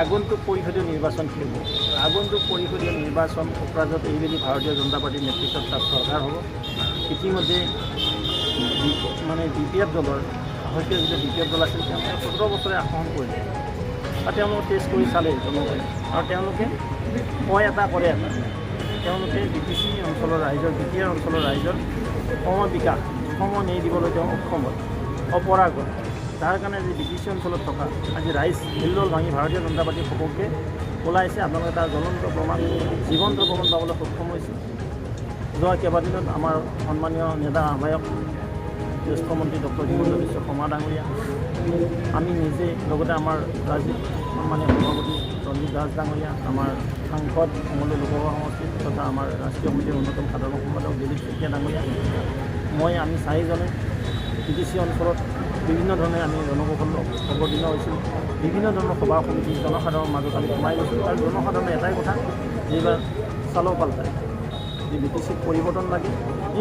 আগন্তুক পৰিষদীয় নিৰ্বাচন কি হ'ব। আগন্তুক পৰিষদীয় নিৰ্বাচন কোকৰাঝাৰত এইবেলি ভাৰতীয় জনতা পাৰ্টীৰ নেতৃত্বত তাত চৰকাৰ হ'ব। ইতিমধ্যে মানে বিপিএফ দলৰ শাসকীয় যিটো বিপিএফ দল আছিল, তেওঁলোকে 17 বছৰে শাসন কৰিলে আৰু তেওঁলোকে টেষ্ট কৰি চালে জনগণে আৰু তেওঁলোকে কয় এটা, কৰে এটা। তেওঁলোকে বিটিচি অঞ্চলৰ ৰাইজৰ, বিটিআৰ অঞ্চলৰ ৰাইজৰ সম বিকাশ, সম ন্যায় দিবলৈ তেওঁ অক্ষম হ'ল, অপাৰগ হ'ল। তাৰ কাৰণে আজি বিটিচি অঞ্চলত থকা আজি ৰাইজ হিল্লোল ভাঙি ভাৰতীয় জনতা পাৰ্টীৰ সপক্ষে ওলাইছে। আপোনালোকে তাৰ জ্বলন্ত প্ৰমাণ, জীৱন্ত প্ৰমাণ পাবলৈ সক্ষম হৈছে। যোৱা কেইবাদিনত আমাৰ সন্মানীয় নেতা, আহ্বায়ক, জ্যেষ্ঠ মন্ত্ৰী ডক্টৰ হিমন্ত বিশ্ব শৰ্মা ডাঙৰীয়া, আমি নিজে, লগতে আমাৰ ৰাজ্যিক সন্মানীয় সভাপতি ৰঞ্জিত দাস ডাঙৰীয়া, আমাৰ সাংসদ মঙলদৈ লোকসভা সমষ্টিৰ তথা আমাৰ ৰাষ্ট্ৰীয় সমিতিৰ অন্যতম সাধাৰণ সম্পাদক দিলীপ শইকীয়া ডাঙৰীয়া, মই, আমি চাৰিজনে বিটিচি অঞ্চলত বিভিন্ন ধৰণে আমি ৰণকৌশল অৱতীৰ্ণ হৈছোঁ। বিভিন্ন ধৰণৰ সভা সমিতি, জনসাধাৰণৰ মাজত আমি সোমাই গৈছোঁ আৰু জনসাধাৰণৰ এটাই কথা যে এইবাৰ চালো পাল্টাই, যে বিটিচিত পৰিৱৰ্তন লাগে।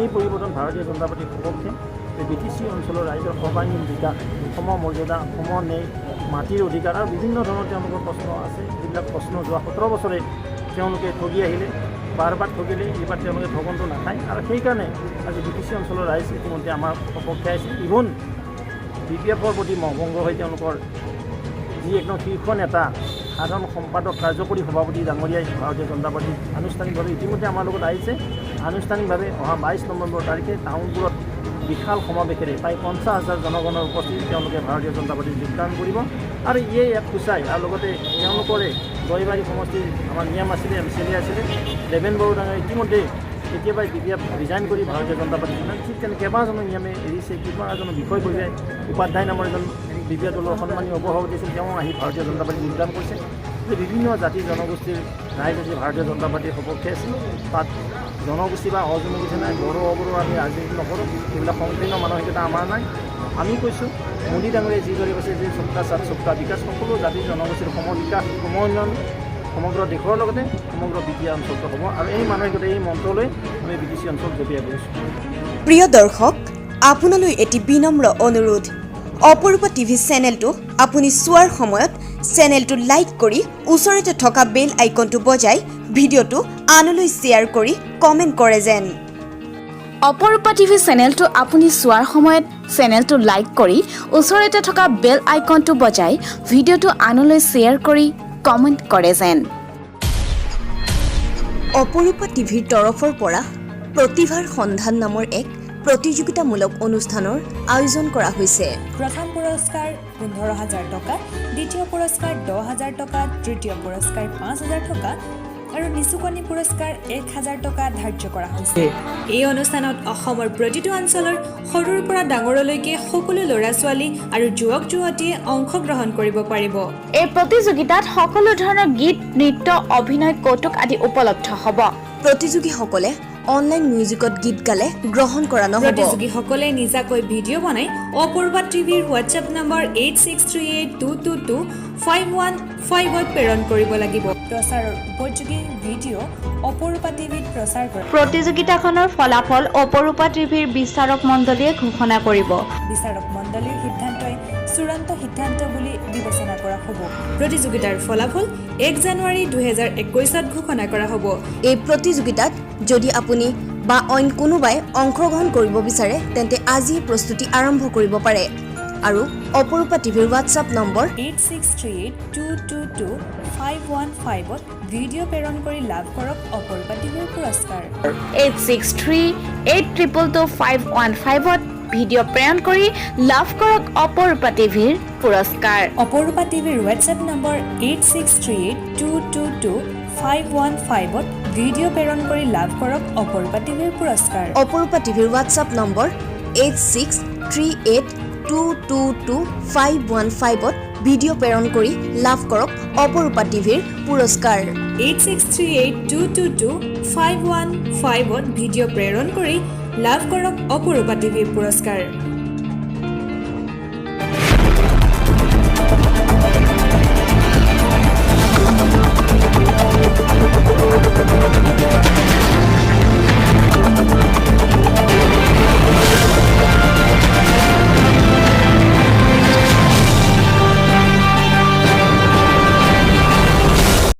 এই পৰিৱৰ্তন ভাৰতীয় জনতা পাৰ্টীৰ সপক্ষে, যে বিটিচি অঞ্চলৰ ৰাইজৰ সৰ্বাংগীন বিকাশ, সম মৰ্যাদা, সম ন্যায়, মাটিৰ অধিকাৰ আৰু বিভিন্ন ধৰণৰ তেওঁলোকৰ প্ৰশ্ন আছে, যিবিলাক প্ৰশ্ন যোৱা 17 বছৰে তেওঁলোকে ঠগি আহিলে, বাৰ বাৰ ঠগিলে। এইবাৰ তেওঁলোকে ঠগনটো নাখায় আৰু সেইকাৰণে আজি বিটিচি অঞ্চলৰ ৰাইজ ইতিমধ্যে আমাৰ সপক্ষে আহিছে। ইভন বিপিএফৰ প্ৰতি মোহভংগ হৈ তেওঁলোকৰ যি একদম শীৰ্ষ নেতা, সাধাৰণ সম্পাদক, কাৰ্যকৰী সভাপতি ডাঙৰীয়াই ভাৰতীয় জনতা পাৰ্টী আনুষ্ঠানিকভাৱে ইতিমধ্যে আমাৰ লগত আহিছে। আনুষ্ঠানিকভাৱে অহা 22 নৱেম্বৰ তাৰিখে তামুলপুৰত বিশাল সমাৱেশেৰে প্ৰায় 50 হাজাৰ জনগণৰ উপস্থিতিত তেওঁলোকে ভাৰতীয় জনতা পাৰ্টীত যোগদান কৰিব আৰু ইয়ে ইয়াক সূচায়। আৰু লগতে তেওঁলোকৰে দৈবাৰী সমষ্টিৰ আমাৰ নিয়ম আছিলে, এমচিএলএ আছিলে দেৱেন বড়ো ডাঙৰীয়া, ইতিমধ্যে কেতিয়াবাই বিপিএফ ৰিজাইন কৰি ভাৰতীয় জনতা পাৰ্টী। ঠিক তেনে কেইবাজনো নিয়মে এৰিছে। কেইবাজনো বিষয়ববীয়াই, উপাধ্যায় নামৰ এজন বিপিএফ দলৰ সন্মানীয় উপসভাপতি আছিল, তেওঁ আহি ভাৰতীয় জনতা পাৰ্টীত যোগদান কৰিছে। যে বিভিন্ন জাতি জনগোষ্ঠীৰ ৰাইজ আজি ভাৰতীয় জনতা পাৰ্টীৰ সপক্ষে আছে। তাত জনগোষ্ঠী বা অজনগোষ্ঠী নাই, বড়ো অবড়ো আমি ৰাজনীতি নকৰোঁ। এইবিলাক সংকীৰ্ণ মানসিকতা আমাৰ নাই। আমি কৈছোঁ, মোদী ডাঙৰীয়াই যিদৰে কৈছে যে সবকা সাথ, সবকা বিকাশ, সকলো জাতি জনগোষ্ঠীৰ সম বিকাশ, সম উন্নয়ন সমগ্ৰ দেশৰ লগতে সমগ্ৰ বিটিআৰ অঞ্চলটো হ'ব আৰু এই মানসিকতা, এই মন্ত্ৰলৈ আমি বিটিচি অঞ্চল জঁপিয়াই গৈছোঁ। প্ৰিয় দৰ্শক, আপোনালৈ এটি বিনম্ৰ অনুৰোধ। অপৰূপা টিভি চেনেলটো আপুনি চোৱাৰ সময়ত চেনেলটো লাইক কৰি ওচৰতে থকা বেল আইকনটো বজাই ভিডিঅ'টো আনলৈ শ্বেয়াৰ কৰি কমেণ্ট কৰে যেন। অপৰূপা টিভি চেনেলটো আপুনি চোৱাৰ সময়ত চেনেলটো লাইক কৰি ওচৰতে থকা বেল আইকনটো বজাই ভিডিঅ'টো আনলৈ শ্বেয়াৰ কৰি কমেণ্ট কৰে যেন। অপৰূপা টিভিৰ তৰফৰ পৰা প্ৰতিভাৰ সন্ধান নামৰ এক প্ৰতিযোগিতামূলক অনুষ্ঠানৰ আয়োজন কৰা হৈছে। প্ৰথম পুৰস্কাৰ 15,000 টকা, দ্বিতীয় পুৰস্কাৰ 10,000 টকা, তৃতীয় পুৰস্কাৰ 5,000 টকা আৰু নিচুকনি পুৰস্কাৰ 1,000 টকা ধাৰ্য কৰা হৈছে। এই অনুষ্ঠানত অসমৰ প্ৰতিটো অঞ্চলৰ সৰুৰ পৰা ডাঙৰলৈকে সকলো ল'ৰা ছোৱালী আৰু যুৱক যুৱতীয়ে অংশগ্ৰহণ কৰিব পাৰিব। এই প্ৰতিযোগিতাত সকলো ধৰণৰ গীত, নৃত্য, অভিনয়, কৌতুক আদি উপলব্ধ হ'ব। প্ৰতিযোগীসকলে অনলাইন মিউজিকত গীত গালে গ্ৰহণ কৰা নহ'ব। প্ৰতিযোগীসকলে নিজাকৈ ভিডিঅ' বনাই অপূৰ্বা টিভিৰ হোৱাটছএপ নম্বৰ 8638222515ত প্ৰেৰণ কৰিব লাগিব। প্ৰচাৰৰ উপযোগী ভিডিঅ' অপৰূপা টিভিত প্ৰচাৰ কৰা প্ৰতিযোগিতাখনৰ ফলাফল অপৰূপা টিভিৰ বিচাৰক মণ্ডলীয়ে ঘোষণা কৰিব। বিচাৰক মণ্ডলীৰ সিদ্ধান্তই চূড়ান্ত সিদ্ধান্ত বুলি বিবেচনা কৰা হ'ব। প্ৰতিযোগিতাৰ ফলাফল 1 জানুৱাৰী 2021ত ঘোষণা কৰা হ'ব। এই প্ৰতিযোগিতাত যদি আপুনি বা অইন কোনোবাই অংশগ্ৰহণ কৰিব বিচাৰে, তেন্তে আজিয়ে প্ৰস্তুতি আৰম্ভ কৰিব পাৰে আৰু অপৰূপা টিভিৰ হোৱাটছআপ নম্বৰ 8638222515ত ভিডিঅ' প্ৰেৰণ কৰি লাভ কৰক অপৰূপা টিভিৰ পুৰস্কাৰ। 8638222515ত ভিডিঅ' প্ৰেৰণ কৰি লাভ কৰক অপৰূপা টিভিৰ পুৰস্কাৰ। অপৰূপা টিভিৰ হোৱাটছএপ নম্বৰ 8638222515ত ভিডিঅ' প্ৰেৰণ কৰি লাভ কৰক অপৰূপা টিভিৰ পুৰস্কাৰ। অপৰূপা টিভিৰ হোৱাটছআপ নম্বৰ 8638222515ত ভিডিঅ' প্ৰেৰণ কৰি লাভ কৰক অপৰূপা টিভিৰ পুৰস্কাৰ। 8638222515ত ভিডিঅ' প্ৰেৰণ কৰি লাভ কৰক অপৰূপা টিভিৰ পুৰস্কাৰ।